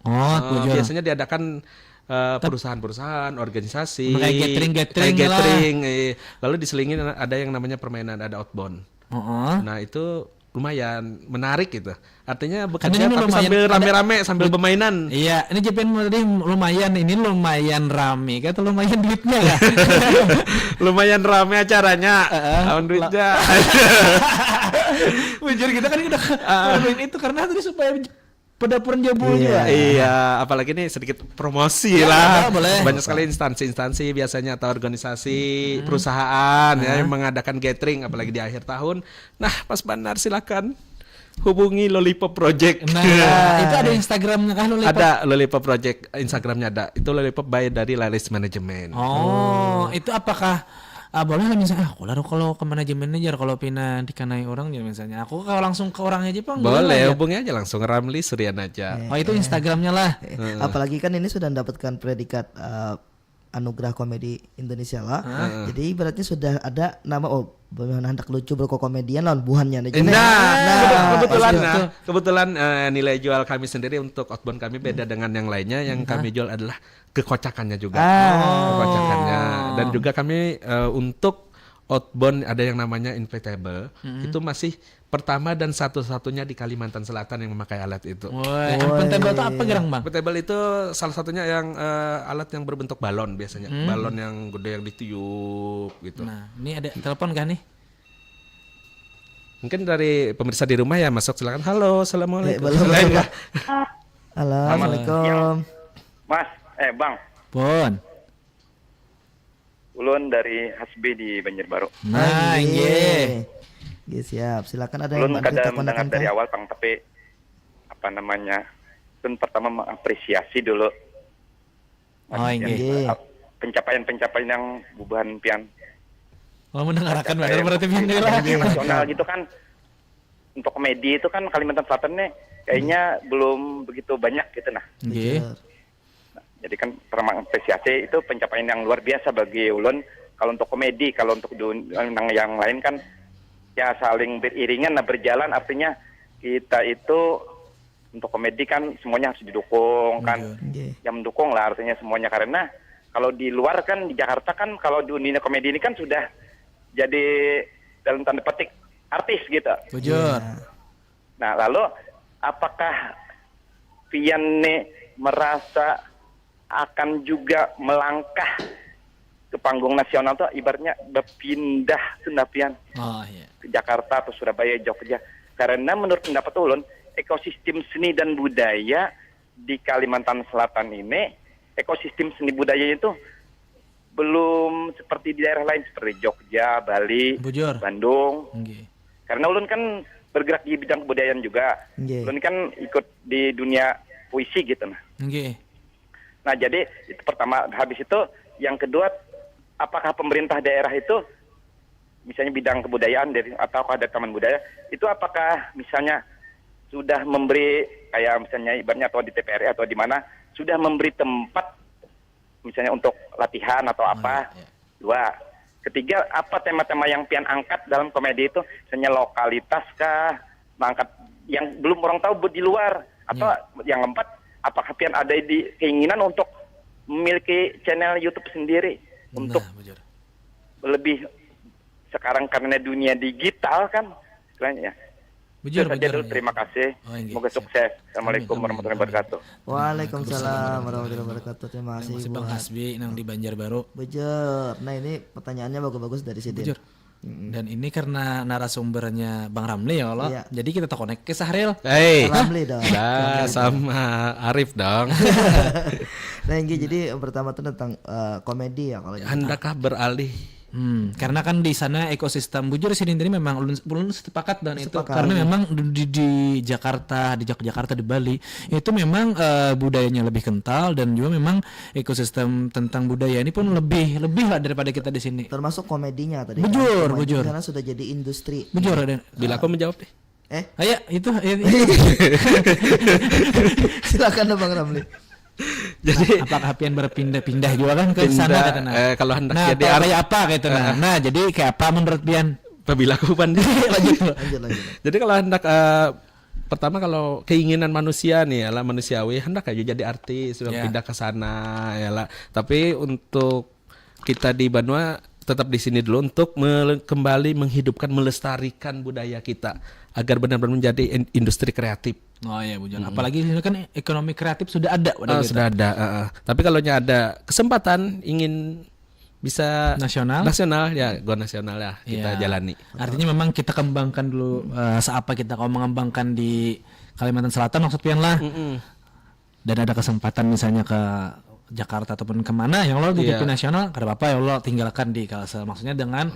Out, Eh, bujur. Biasanya diadakan eh, perusahaan-perusahaan, organisasi, Kayak gathering-gathering kayak lah. Gathering, eh. Lalu diselingin ada yang namanya permainan, ada outbound. Heeh. Nah, itu lumayan menarik gitu. Artinya Karena bekerja ini tapi lumayan sambil ada- rame-rame, sambil bermainan. Iya, ini J P N tadi lumayan, ini lumayan rame, kata lumayan duitnya ya. Lumayan rame acaranya. Heeh. Lawan duitnya. Bujur, kita kan udah ngelakuin itu karena tadi supaya pedapuran jabul juga. Iya, apalagi ini sedikit promosi lah. Boleh. Banyak sekali instansi-instansi biasanya atau organisasi perusahaan ya yang mengadakan gathering, apalagi di akhir tahun. Nah, pas banar, silakan hubungi Lollipop Project. Nah, itu ada Instagramnya kah, Lollipop? Ada Lollipop Project, Instagramnya ada. Itu Lollipop by dari Laris Management. Oh, itu apakah ah, boleh lah misalnya, ah, aku lah kalau ke manajemennya jar kalau pina dikanai orang, jadi misalnya aku kalau langsung ke orangnya aja, Bang, Boleh, lah, ya? Hubungi aja langsung Ramli Suryan aja. Oh, itu Instagramnya lah. Eh, apalagi kan ini sudah mendapatkan predikat eh, anugerah komedi Indonesia lah. Jadi ibaratnya sudah ada nama, oh, benar hendak lucu berkokomedian lawan buhannya nih. Nah, Nah, kebetulan, pasti nah, betul. Kebetulan eh, nilai jual kami sendiri untuk outbound kami beda dengan yang lainnya. Yang kami jual adalah kekocakannya juga. Ah. Kekocakannya. Dan juga kami eh, untuk outbound ada yang namanya inflatable. Itu masih pertama dan satu-satunya di Kalimantan Selatan yang memakai alat itu. Woi, inflatable itu apa gerang, Bang? Inflatable itu salah satunya yang eh, alat yang berbentuk balon biasanya. Balon yang gede yang ditiup gitu. Nah, ini ada telepon kah nih? Mungkin dari pemirsa di rumah ya masuk, silakan. Halo, assalamualaikum. Eh, belum, Lain belum. ya? Halo, assalamualaikum. Mas, eh Bang, Pun. Ulun dari Hasbi di Banjarbaru. Nah, Oke. inggih. Oke, siap. Silakan, ada Ulun yang kada ditakonakan mendengar dari kah? Awal pang, tapi apa namanya? Ulun pertama mengapresiasi dulu. Oh, inggih. Inggih. Pencapaian-pencapaian yang bubuhan pian Oh, mendengarkan capai benar berarti pian lah. di nasional gitu kan. Untuk komedi itu kan Kalimantan Selatan nih kayaknya belum begitu banyak gitu nah. Inggih. Betul. Jadi kan pertama apresiasi itu pencapaian yang luar biasa bagi ulun. Kalau untuk komedi, kalau untuk dun- yang, yang lain kan ya saling beriringan lah, berjalan, artinya kita itu untuk komedi kan semuanya harus didukung kan. Bujur. Inggih. Yang mendukung lah artinya semuanya, karena kalau di luar kan, di Jakarta kan, kalau di dunia komedi ini kan sudah jadi dalam tanda petik artis gitu. Bujur. Iya. Nah, lalu apakah pian nih merasa akan juga melangkah ke panggung nasional tuh, ibaratnya berpindah tuh nah pian Oh, iya. ke Jakarta atau Surabaya, Jogja? Karena menurut pendapat ulun, ekosistem seni dan budaya di Kalimantan Selatan ini, ekosistem seni budaya itu belum seperti di daerah lain seperti Jogja, Bali, Bujur. Bandung. Inggih. Karena ulun kan bergerak di bidang kebudayaan juga. Inggih. Ulun kan ikut di dunia puisi gitu nah. Inggih. Nah, jadi itu pertama, habis itu yang kedua, apakah pemerintah daerah itu misalnya bidang kebudayaan dari atau ada taman budaya itu, apakah misalnya sudah memberi, kayak misalnya ibaratnya atau di T P R I atau di mana sudah memberi tempat misalnya untuk latihan atau apa? iya. Dua. Ketiga, apa tema-tema yang pian angkat dalam komedi itu? Misalnya lokalitas kah, mengangkat yang belum orang tahu bu- di luar, atau yang keempat, apakah pian ada di keinginan untuk memiliki channel YouTube sendiri untuk Nah, bujur. lebih sekarang karena dunia digital kan, istilahnya ya. Bujur, Itu saja bujur, dulu, ya. Terima kasih. Oh, inggih, Semoga siap. Sukses. Assalamualaikum Amin, amin, warahmatullahi amin. Wabarakatuh. Waalaikumsalam warahmatullahi wabarakatuh. Terima kasih Masih Bang buat Hasbi nang di Banjarbaru. Bujur. Nah, ini pertanyaannya bagus-bagus dari sini. Bujur. Dan ini karena narasumbernya Bang Ramli ya, kalau Iya. Jadi kita tak connect ke Sahril. Hei. Ramli dong. Dah sama Arif dong. Nah, ini jadi yang pertama tuh tentang eh, komedi ya kalau kita. Handakkah beralih? Hmm, karena kan di sana ekosistem, bujur sih, intinya memang ulun, ulun sepakat dengan itu. Sepakat. Karena memang di, di, di Jakarta, di Jak- Jakarta, di Bali, itu memang eh, budayanya lebih kental dan juga memang ekosistem tentang budaya ini pun lebih lebih lah daripada kita di sini. Termasuk komedinya tadi. Bujur, Komedi bujur. Karena sudah jadi industri. Bujur, Raden. Bila aku menjawab deh. Eh, Ayo, itu, itu. Silakan dong, Bang Ramli. Jadi Apakah pian berpindah-pindah juga kan ke sana pindah, kata nah. Eh, kalau hendak Nah, jadi atau art, kayak apa gitu nah. Nah, jadi kayak apa menurut pian? Pabila aku pandai. Lanjut dulu. Lanjut, lanjut. Jadi kalau hendak eh, pertama, kalau keinginan manusia nih, ya lah, manusiawi, hendak aja jadi artis, sudah Ya. Pindah ke sana, ya lah. Tapi untuk kita di Banua, tetap di sini dulu untuk mele- kembali menghidupkan, melestarikan budaya kita agar benar-benar menjadi in- industri kreatif. Oh iya, bujur. Apalagi di sini kan ekonomi kreatif sudah ada pada Ah, kita. Sudah ada. Eh, eh. Tapi kalau ada kesempatan ingin bisa Nasional? Nasional, ya, go nasional ya, kita Ya. Jalani. Artinya memang kita kembangkan dulu eh, seapa kita kalau mengembangkan di Kalimantan Selatan maksud pian lah. Mm-mm. Dan ada kesempatan misalnya ke Jakarta ataupun kemana ya Allah di Iya. T V nasional, kada apa-apa ya Allah, tinggalkan di Kalsel. Maksudnya dengan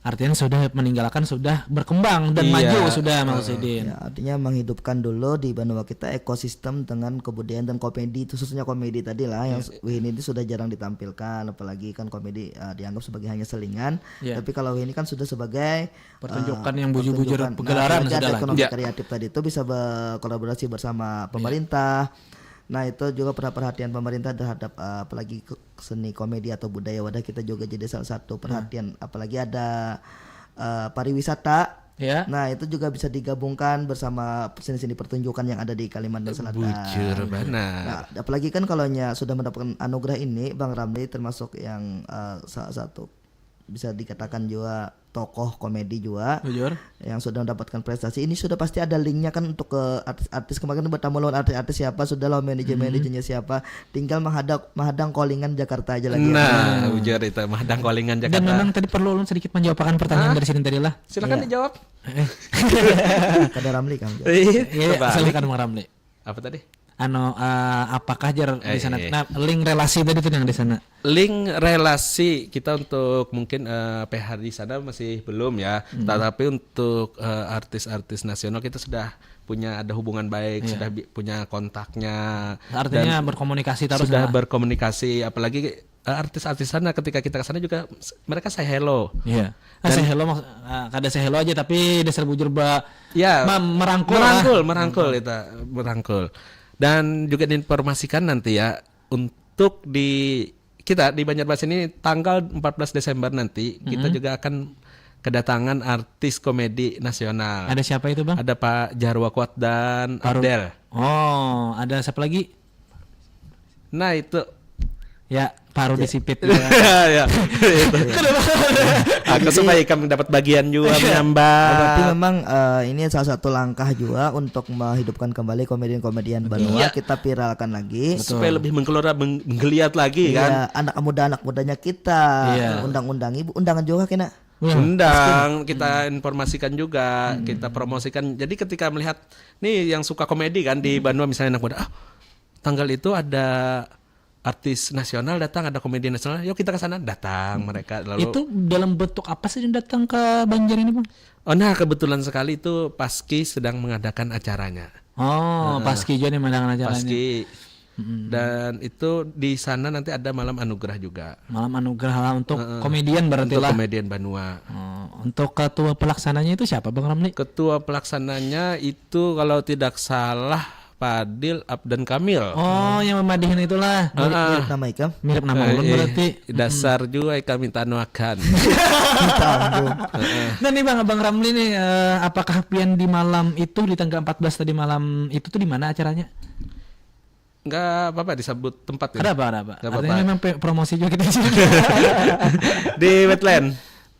artian sudah meninggalkan, sudah berkembang dan Iya. Maju sudah Mas Sidin. Ya, artinya menghidupkan dulu di Banua kita ekosistem dengan kebudayaan dan komedi, khususnya komedi tadi lah yang Wihini itu sudah jarang ditampilkan, apalagi kan komedi eh, dianggap sebagai hanya selingan. Iya. Tapi kalau Wihini kan sudah sebagai Pertunjukan eh, yang bujur-bujur pertunjukan. pegelaran Nah, apalagi ada sudah lah. ekonomi Ya. kreatif tadi itu bisa berkolaborasi bersama pemerintah. Nah, itu juga pernah perhatian pemerintah terhadap eh, apalagi ke- seni komedi atau budaya wadah kita juga jadi salah satu perhatian, apalagi ada eh, pariwisata. Ya. Nah, itu juga bisa digabungkan bersama seni-seni pertunjukan yang ada di Kalimantan Selatan. Bujur banar. Nah, apalagi kan kalau nya sudah mendapatkan anugerah ini, Bang Ramli termasuk yang eh, salah satu bisa dikatakan juga tokoh komedi juga Bujur. yang sudah mendapatkan prestasi. Ini sudah pasti ada linknya kan untuk ke artis-artis, kemarin bertamu lawan artis-artis siapa, sudah lawan manajer-manajernya siapa, tinggal menghadang menghadang callingan Jakarta aja lagi. Nah, bujur itu, menghadang callingan Dan Jakarta. Memang tadi perlu ulun sedikit menjawabkan pertanyaan dari sini tadi lah. Silakan dijawab. Kada Ramli kan. Iya, Terbalik. Silakan Bang Ramli. Apa tadi? Anu eh, apakah jar di sana? Eh. Nah, link relasi tadi tuh yang di sana. Link relasi kita untuk mungkin eh, P H di sana masih belum ya. Tetapi untuk eh, artis-artis nasional kita sudah punya, ada hubungan baik, Iya. Sudah bi- punya kontaknya. Artinya Dan berkomunikasi terus sudah lah. Berkomunikasi, apalagi eh, artis-artis sana, ketika kita ke sana juga s- mereka say hello. Iya. Ah, say hello maks- ah, kada say hello aja tapi dasar bujur ba Ya, ma- merangkul lah. Merangkul, merangkul kita, merangkul. Dan juga diinformasikan nanti ya, untuk di kita di Banjarmasin ini tanggal empat belas Desember nanti kita juga akan kedatangan artis komedi nasional. Ada siapa itu, Bang? Ada Pak Jarwo Kuat dan Baru- Abdel. Oh, ada siapa lagi? Nah, itu. Ya, Paru Disipit. Ya, itu. Aku supaya ikam dapat bagian juga menyambat. Berarti memang eh, ini salah satu langkah juga untuk menghidupkan kembali komedian-komedian Banua, kita viralkan lagi. Supaya lebih mengkeluar, meng- menggeliat lagi kan. Iya, anak muda, anak mudanya kita Iya. undang-undangi, Bu, undangan juga kena. Undang, kita informasikan juga, kita promosikan. Jadi ketika melihat nih yang suka komedi kan di Banua misalnya, anak muda, ah, tanggal itu ada artis nasional datang, ada komedi nasional, yuk kita ke sana. Datang mereka, lalu Itu dalam bentuk apa sih yang datang ke Banjar ini, Bang? Oh, nah, kebetulan sekali itu Paski sedang mengadakan acaranya. Oh, Paski juga nih menangan acaranya. Paski. Dan itu di sana nanti ada malam anugerah juga. Malam anugerah lah untuk komedian berarti Untuk lah. Komedian Banua. Oh, untuk ketua pelaksananya itu siapa, Bang Ramli? Ketua pelaksananya itu kalau tidak salah Fadil Abdan Kamil. Oh, yang memadihin itulah. Mirip, mirip nama ikam. Mirip nama Eh, ulun eh, berarti. Dasar juga kami tanuakan. Dan nih Bang, Abang Ramli nih, eh, apakah pian di malam itu, di tanggal empat belas tadi malam itu tuh di mana acaranya? Enggak apa-apa disebut tempat ya. Ada apa, ada apa? Nggak Artinya apa-apa. memang pe- promosi juga kita di sini. Di Wetland.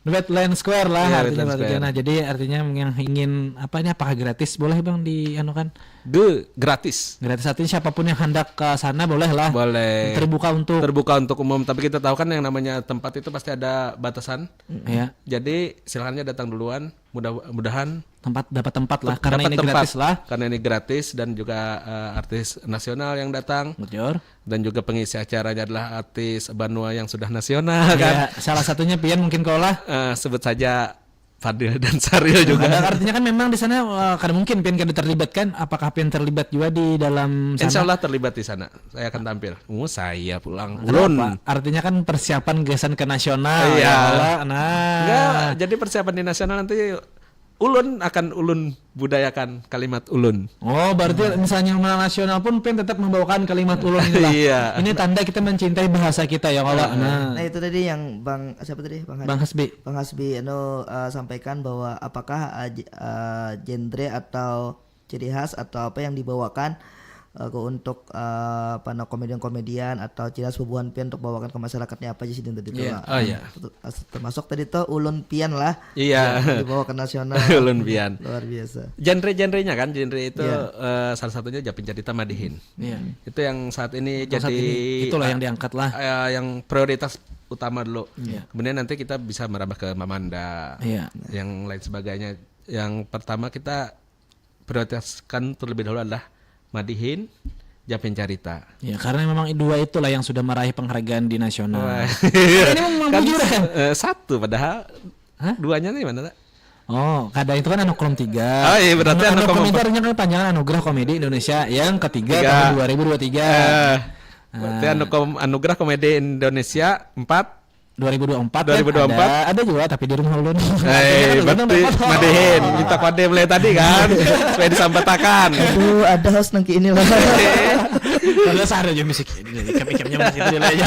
Wetland Square lah, Iya, artinya Wetland berarti. Square. Nah, jadi artinya yang ingin apa ini, apakah gratis, boleh Bang di anu kan? Ge, gratis. Gratis, artinya siapapun yang hendak ke sana boleh lah. Boleh. Terbuka untuk Terbuka untuk umum, tapi kita tahu kan yang namanya tempat itu pasti ada batasan. Ya, Jadi silakan aja datang duluan. Mudah-mudahan tempat, dapat tempat lah tep- karena dapat ini tempat. Gratis lah. Karena ini gratis dan juga eh, artis nasional yang datang Bujur. Dan juga pengisi acaranya adalah artis Banua yang sudah nasional kan. Ya, salah satunya pian mungkin kalau lah. Eh, sebut saja Fadil dan Saril juga. Ada artinya kan memang di sana eh, kada mungkin pian kada terlibat kan? Apakah pian terlibat juga di dalam sana? Insya Allah terlibat di sana. Saya akan tampil. Oh, saya pulang. Kenapa? Ulun. Artinya kan persiapan gasan ke nasional. Iya. Ya Allah. Nah. Enggak, jadi persiapan di nasional nanti Ulun akan ulun budayakan kalimat ulun. Oh, berarti misalnya menang nasional pun Pian tetap membawakan kalimat ulun inilah. Iya. Ini tanda kita mencintai bahasa kita ya kalau. Nah, Nah, itu tadi yang Bang, siapa tadi, Bang Hasbi? Bang Hasbi. Bang Hasbi anu, eh, sampaikan bahwa apakah, eh, j- eh, genre atau ciri khas atau apa yang dibawakan, eh, ke untuk, eh, apa nah, komedian-komedian atau ciri khas bubuhan Pian untuk bawakan ke masyarakat ni apa aja sih tadi tuh? Iya. Oh, iya. Termasuk tadi tuh ulun Pian lah. Iya. Yang dibawa ke nasional. Ulun Pian. Luar biasa. Genre-genrenya kan, genre itu Iya. eh, salah satunya Japin Cerita Madihin. Iya. Itu yang saat ini Yang saat jadi ini, itulah yang diangkat lah. eh, yang prioritas utama dulu. Iya. Kemudian nanti kita bisa merambah ke Mamanda, Iya. yang lain sebagainya. Yang pertama kita prioritaskan terlebih dahulu adalah Madihin, Japin Carita. Ya, karena memang dua itulah yang sudah meraih penghargaan di nasional. Wah. Ini memang Kan, bujur. eh, satu padahal Hah? duanya nih mana tak? Oh, kada itu kan Anukom tiga. Oh, iya, berarti Anu- Anukom Anukom empat. Pintar kan panjangan Anugerah Komedi Indonesia yang ketiga Tiga. tahun dua ribu dua tiga. Eh, Ah. berarti Anukom, Anugerah Komedi Indonesia empat. dua ribu dua puluh empat dua ribu dua puluh empat. kan ada, ada juga tapi di rumah ulun. Eh, Ulun berarti dapat. Madihin minta kode mulai tadi kan supaya disampaikan. Aduh, ada host nang ini lah. Padahal sahara aja musik. Ini ikam-ikamnya musik itu aja.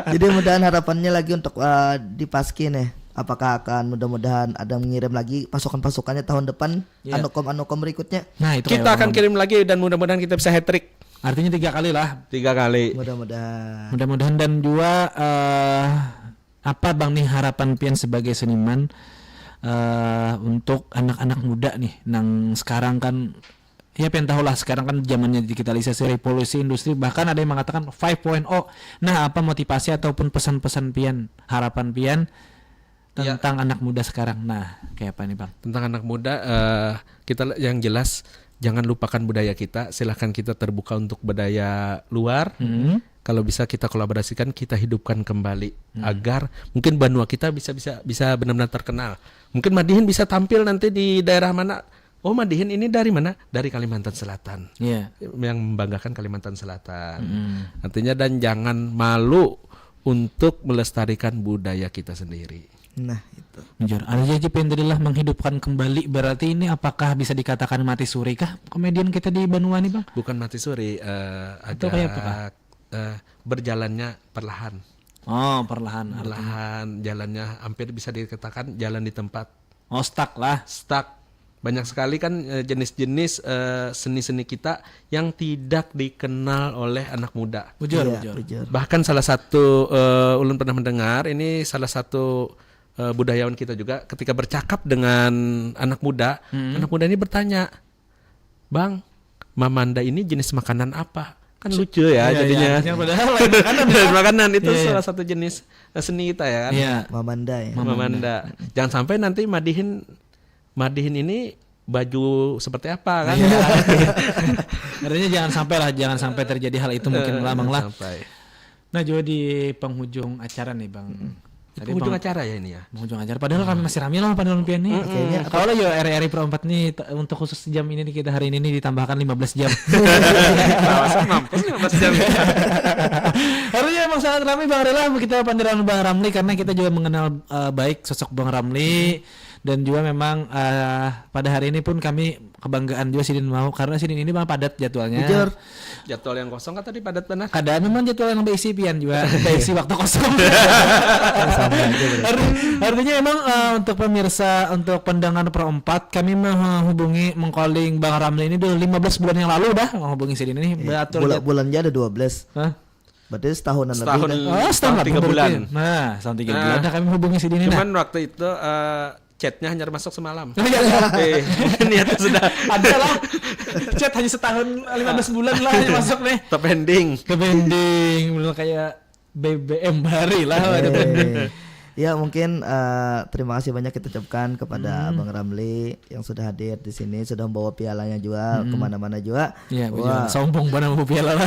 Jadi mudahan harapannya lagi untuk, eh, di Paski nih. Apakah akan mudah-mudahan ada mengirim lagi pasukan-pasukannya tahun depan, Iya. Anukom-Anukom berikutnya? Nah, itu Kita kayak akan orang- kirim lagi dan mudah-mudahan kita bisa hat trick Artinya tiga kali lah. tiga kali. Mudah-mudahan. Mudah-mudahan dan juga eh, apa Bang nih harapan Pian sebagai seniman eh, untuk anak-anak muda nih nang sekarang kan ya Pian tahu lah sekarang kan zamannya digitalisasi revolusi industri bahkan ada yang mengatakan five point oh. Nah, apa motivasi ataupun pesan-pesan Pian, harapan Pian Ya. tentang anak muda sekarang? Nah, kayak apa nih Bang? Tentang anak muda eh, kita yang jelas jangan lupakan budaya kita, silahkan kita terbuka untuk budaya luar. Hmm. Kalau bisa kita kolaborasikan, kita hidupkan kembali agar mungkin banua kita bisa bisa bisa benar-benar terkenal. Mungkin Madihin bisa tampil nanti di daerah mana? Oh, Madihin ini dari mana? Dari Kalimantan Selatan. Iya. Yang membanggakan Kalimantan Selatan. Hmm. Artinya dan jangan malu untuk melestarikan budaya kita sendiri. Nah, itu. Bujur. Ada aja Pian tadi lah menghidupkan kembali berarti ini apakah bisa dikatakan mati suri kah komedian kita di banua nih Bang? Bukan mati suri, eh, Atau agak kayak apa, Kak? eh, berjalannya perlahan. Oh, perlahan. Artinya. Perlahan jalannya hampir bisa dikatakan jalan di tempat. Oh, stuck lah. Stuck. Banyak sekali kan eh, jenis-jenis eh, seni-seni kita yang tidak dikenal oleh anak muda. Bujur, Iya, bujur. bujur. Bahkan salah satu eh, ulun pernah mendengar ini salah satu eh, budayawan kita juga ketika bercakap dengan anak muda, Hmm. anak muda ini bertanya, "Bang, mamanda ini jenis makanan apa?" Kan lucu ya Iya, jadinya. iya, artinya padahal lain makanan, Jenis ya. makanan itu Iya, iya. salah satu jenis eh, seni kita ya kan. Iya. Mamanda ya. Mamanda. Mamanda. Jangan sampai nanti Madihin Madihin ini baju seperti apa kan? Artinya jangan sampai lah, jangan sampai terjadi hal itu mungkin Eh, lah Bang lah. Sampai. Nah, juga di penghujung acara nih Bang. Di penghujung Bang- acara ya ini ya. Penghujung acara. Padahal kami masih rame lah panduan pian nih. Kayaknya Tahu lah ya area-area perempat nih t- untuk khusus jam ini nih kita hari ini nih ditambahkan lima belas jam. Alasan mampus lima belas jam. Harusnya emang sangat rame Bang Rela kita panderan Bang Ramli karena kita juga mengenal eh, baik sosok Bang Ramli dan juga memang eh, pada hari ini pun kami kebanggaan juga sidin mau karena sidin ini Bang padat jadwalnya. Jujur. Jadwal yang kosong kan tadi padat benar. Kada memang jadwal yang berisi pian juga berisi waktu kosong. Arti- Artinya emang eh, untuk pemirsa untuk pendengar Pro empat kami menghubungi mengcalling Bang Ramli ini dulu lima belas bulan yang lalu dah menghubungi sidin ini beratur Bulan jad- bulannya ada dua belas. Hah? Berarti setahunan Setahun. lebih dah. Oh, setahun Tiga lah, bulan. berarti. Nah, setahun tiga Nah, bulan dah kami hubungi sidin ini. Cuman Nah. Waktu itu eh, chatnya hanya masuk semalam. Oh, iya, iya. Eh, niatnya sudah. Ada lah. Chat hanya setahun lima belas bulan lah hanya masuk nih. Terpending. Ke pending, bener kayak B B M hari lah ada pending. Eh, Ya mungkin eh, terima kasih banyak kita ucapkan kepada Abang Ramli yang sudah hadir di sini, sudah membawa pialanya juga kemana-mana juga. Iya, Wah, betul. Sombong banget mau piala lah.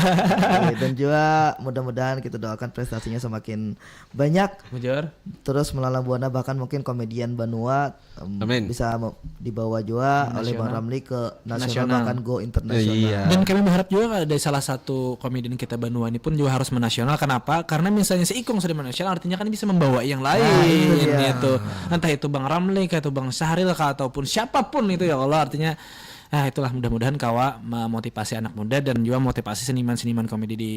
eh, dan juga mudah-mudahan kita doakan prestasinya semakin banyak, Bujur. Terus melalang buana bahkan mungkin komedian banua em, Amin. Bisa me- dibawa juga oleh Bang Ramli ke nasional, Nasional. Bahkan go internasional. Iya. Dan kami berharap juga ada salah satu komedian kita banua ini pun juga harus menasional. Kenapa? Karena misalnya si Ikung sudah menasional, artinya kan bisa membawa yang lain. Nah, ini ini dia. Tuh. Entah itu Bang Ramli kah, itu Bang Syahril kah, ataupun siapapun itu, ya Allah, artinya, ah, itulah, mudah-mudahan kawa memotivasi anak muda dan juga motivasi seniman-seniman komedi di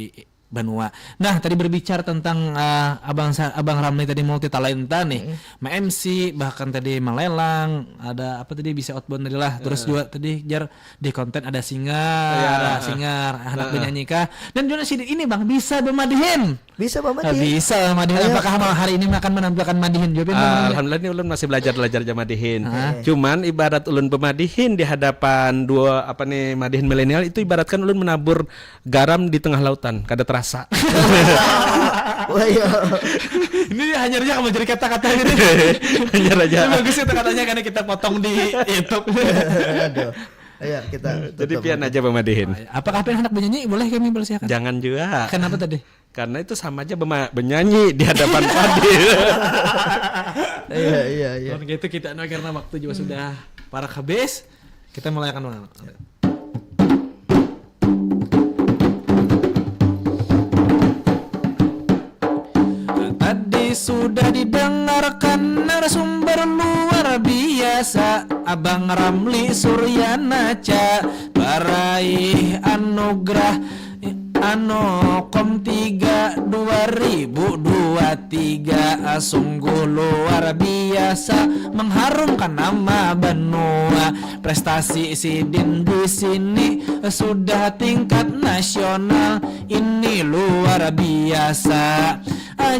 banua. Nah, tadi berbicara tentang, ah, abang Sa- abang Ramli tadi multi talenta nih, M C, bahkan tadi melelang, ada apa tadi, bisa outbound tadi lah, terus juga tadi jar di konten ada singer, Iya. ada singer, anak penyanyi kah, dan juga si ini, Bang, bisa bemadihin. Bisa Bang Ah, Madi? Bisa Bang Madihin. Ayo. Apakah malam hari ini akan menampilkan madihin juga? Ah, alhamdulillah, ni ulun masih belajar-belajar ja madihin. Cuman ibarat ulun bemadihin di hadapan dua apa nih, madihin milenial, itu ibaratkan ulun menabur garam di tengah lautan, kada terasa. Wah, iya. Ini hanya aja kamu jadi kata-kata gitu. Hanya aja. Ini bagus kata-katanya karena kita potong di YouTube. Aduh. Ayo kita Jadi tutup. Pian aja bemadihin. Apakah Pian handak menyanyi? Boleh kami persilakan. Jangan juga. Kenapa tadi? Karena itu sama aja bema- menyanyi di hadapan Fadil. Iya, iya, iya. Kalau gitu kita anu, karena waktu juga sudah parak habis. Kita mulai akan ulang. Tadi sudah didengarkan narasumber luar biasa, Abang Ramli Suryanaca, meraih anugerah Anokom tiga dua ribu dua tiga. Sungguh luar biasa, mengharumkan nama banua. Prestasi sidin di sini sudah tingkat nasional, ini luar biasa.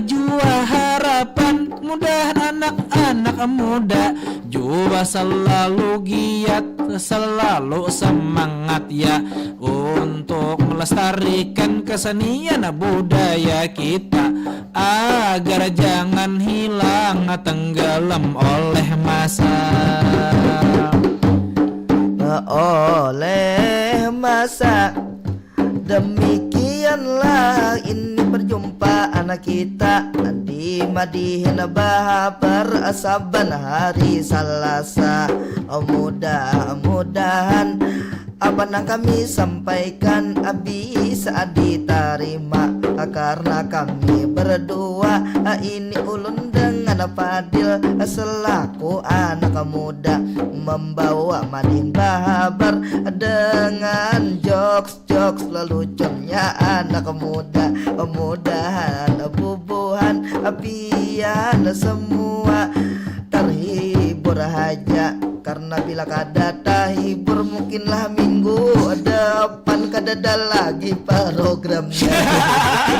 Jua harapan, mudahan anak-anak muda jua selalu giat, selalu semangat ya, untuk melestarikan kesenian budaya kita, agar jangan hilang, tenggelam oleh masa. Oleh masa. Demikianlah ini perjumpaan kita di Madihin Bahabar saban hari Salasa. Mudah-mudahan apa nang kami sampaikan bisa ditarima, karena kami berdua, ini ulun dengan Fadil selaku anak muda, membawa Madihin Bahabar dengan jokes-jokes leluconnya anak muda. Mudahan bubuhan pian semua terhibur haja, karena bila kada tahibur, mungkinlah minggu depan kadada lagi programnya.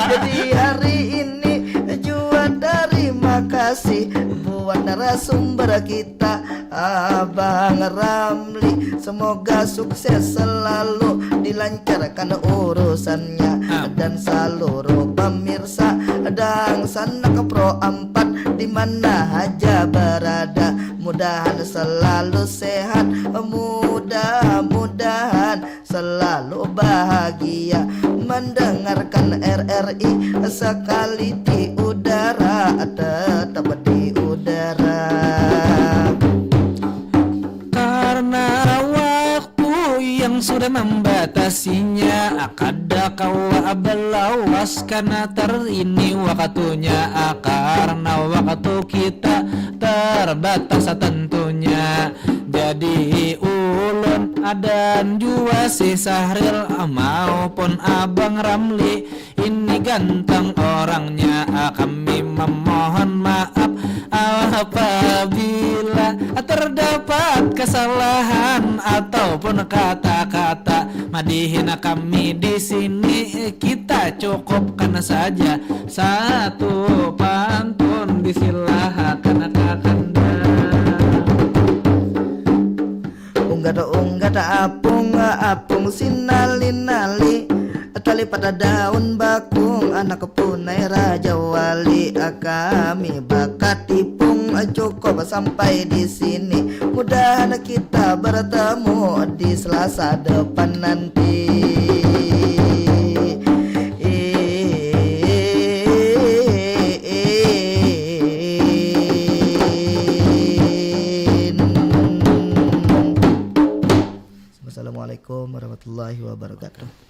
Jadi hari ini jua terima kasih buat narasumber kita, Abang Ramli. Semoga sukses selalu, dilancarkan urusannya. Dan seluruh pemirsa Dangsanak Pro empat di mana haja berada, mudahan selalu sehat, mudah-mudahan selalu bahagia, mendengarkan R R I sekali di udara, tetap di udara. Karena waktu yang sudah membatasinya, kada kawa belawas karena ter ini waktunya. Karena waktu kita terbatas tentunya. Jadi ulun dan jua si Sahril maupun Abang Ramli, ini ganteng orangnya. Kami memohon maaf apabila terdapat kesalahan ataupun kata-kata madihin kami di sini. Kita cukupkan saja satu pantun, disilahakan kakanda. Unggat-unggat apung, apung sinali-nali, tali pada daun bakung, anak punai Raja Wali. Kami bakatipung cukup sampai di sini. Mudahan kita bertemu di Selasa depan nanti. Wassalamualaikum warahmatullahi wabarakatuh.